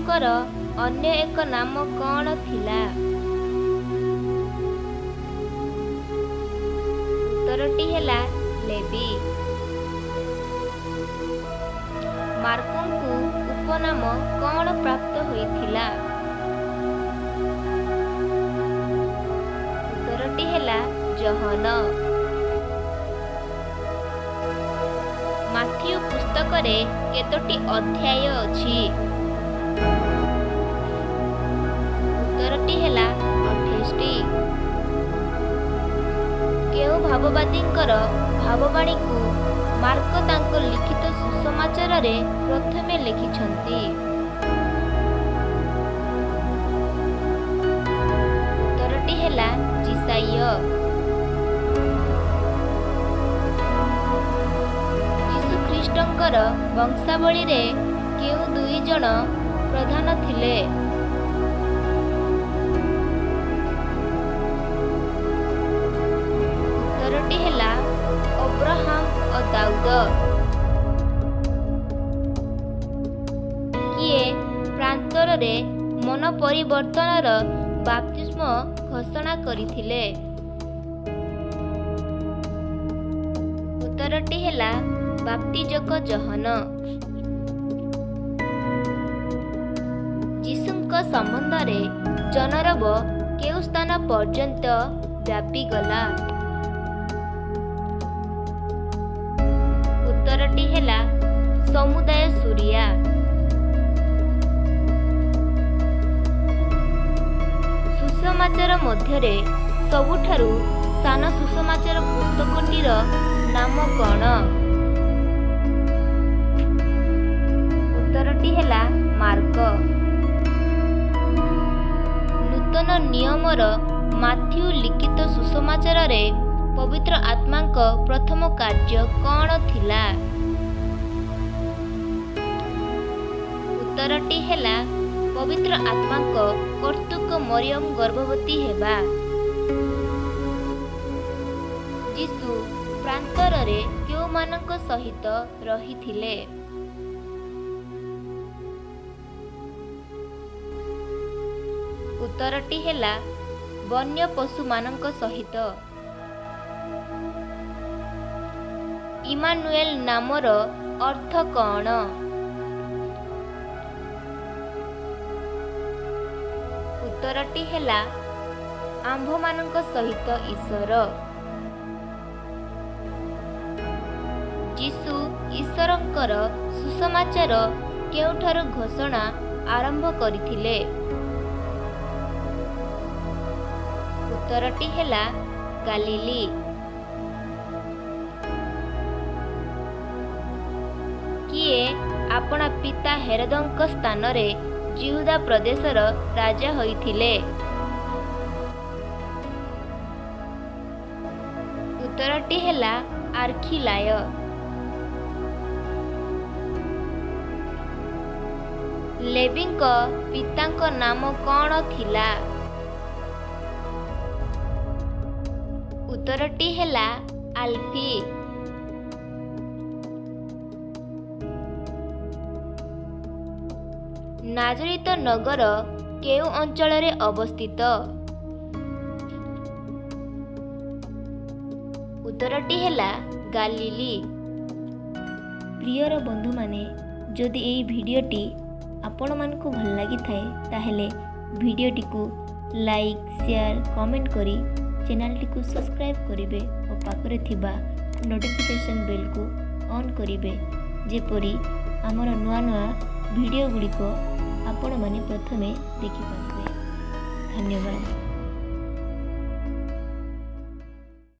ଯୀଶୁଙ୍କର ଅନ୍ୟ ଏକ ନାମ କ'ଣ ଥିଲା? ଉତ୍ତରଟି ହେଲା ଲେବି। ମାର୍କଙ୍କୁ ଉପନାମ କ'ଣ ପ୍ରାପ୍ତ ହୋଇଥିଲା? ଉତ୍ତରଟି ହେଲା ଯୋହନ। ମାଥିଉ ପୁସ୍ତକରେ କେତୋଟି ଅଧ୍ୟାୟ ଅଛି? ଉତ୍ତରଟି ହେଲା 28ଟି। କେଉଁ ଭାବବାଦୀଙ୍କର ଭାବବାଣୀକୁ ମାର୍କ ତାଙ୍କ ଲିଖିତ ସୁସମାଚାରରେ ପ୍ରଥମେ ଲେଖିଛନ୍ତି? ଉତ୍ତରଟି ହେଲା ଯିଶାଇୟ। ଯୀଶୁଖ୍ରୀଷ୍ଟଙ୍କର ବଂଶାବଳୀରେ କେଉଁ ଦୁଇ ଜଣ ପ୍ରଧାନ ଥିଲେ? ଉତ୍ତରଟି ହେଲା ଅବ୍ରାହମ ଓ ଦାଉଦ। କିଏ ପ୍ରାନ୍ତରରେ ମନ ପରିବର୍ତ୍ତନର ବାପ୍ତିସ୍ମ ଘୋଷଣା କରିଥିଲେ? ଉତ୍ତରଟି ହେଲା ବାପ୍ତିଜକ ଯୋହନ। ଯୀଶୁଙ୍କ ସମ୍ବନ୍ଧରେ ଜନରବ କେଉଁ ସ୍ଥାନ ପର୍ଯ୍ୟନ୍ତ ବ୍ୟାପିଗଲା? ଉତ୍ତରଟି ହେଲା ସମୁଦାୟ ସୁରିଆ। ସୁସମାଚାର ମଧ୍ୟରେ ସବୁଠାରୁ ସାନ ସୁସମାଚାର ପୁସ୍ତକଟିର ନାମ କ'ଣ? ଉତ୍ତରଟି ହେଲା ମାର୍କ। ନୂତନ ନିୟମର ମାଥିଉ ଲିଖିତ ସୁସମାଚାରରେ ପବିତ୍ର ଆତ୍ମାଙ୍କ ପ୍ରଥମ କାର୍ଯ୍ୟ କ'ଣ ଥିଲା? ଉତ୍ତରଟି ହେଲା ପବିତ୍ର ଆତ୍ମାଙ୍କ କର୍ତ୍ତୃକ ମରିୟମ ଗର୍ଭବତୀ ହେବା। ଯୀଶୁ ପ୍ରାନ୍ତରରେ କେଉଁମାନଙ୍କ ସହିତ ରହିଥିଲେ? ଉତ୍ତରଟି ହେଲା ବନ୍ୟ ପଶୁମାନଙ୍କ ସହିତ। ଇମାନୁଏଲ ନାମର ଅର୍ଥ କ'ଣ? ଉତ୍ତରଟି ହେଲା ଆମ୍ଭମାନଙ୍କ ସହିତ ଈଶ୍ୱର। ଯୀଶୁ ଈଶ୍ୱରଙ୍କର ସୁସମାଚାର କେଉଁଠାରୁ ଘୋଷଣା ଆରମ୍ଭ କରିଥିଲେ? ଉତ୍ତରଟି ହେଲା ଗାଲିଲି। କିଏ ଆପଣା ପିତା ହେରୋଦଙ୍କ ସ୍ଥାନରେ ଯିହୁଦା ପ୍ରଦେଶର ରାଜା ହୋଇଥିଲେ? ଉତ୍ତରଟି ହେଲା ଆର୍ଖିଲାୟ। ଲେବିଙ୍କ ପିତାଙ୍କ ନାମ କ'ଣ ଥିଲା? ଉତ୍ତରଟି ହେଲା ଆଲ୍ଫି। ନାଜରିତ ନଗର କେଉଁ ଅଞ୍ଚଳରେ ଅବସ୍ଥିତ? ଉତ୍ତରଟି ହେଲା ଗାଲିଲି। ପ୍ରିୟର ବନ୍ଧୁମାନେ, ଯଦି ଏଇ ଭିଡ଼ିଓଟି ଆପଣମାନଙ୍କୁ ଭଲ ଲାଗିଥାଏ, ତାହେଲେ ଭିଡ଼ିଓଟିକୁ ଲାଇକ୍, ସେୟାର, କମେଣ୍ଟ କରି ଚ୍ୟାନେଲଟିକୁ ସବସ୍କ୍ରାଇବ୍ କରିବେ ଓ ପାଖରେ ଥିବା ନୋଟିଫିକେସନ୍ ବେଲ୍କୁ ଅନ୍ କରିବେ, ଯେପରି ଆମର ନୂଆ ନୂଆ ଭିଡ଼ିଓ ଗୁଡ଼ିକ ଆପଣମାନେ ପ୍ରଥମେ ଦେଖିପାରିବେ। ଧନ୍ୟବାଦ।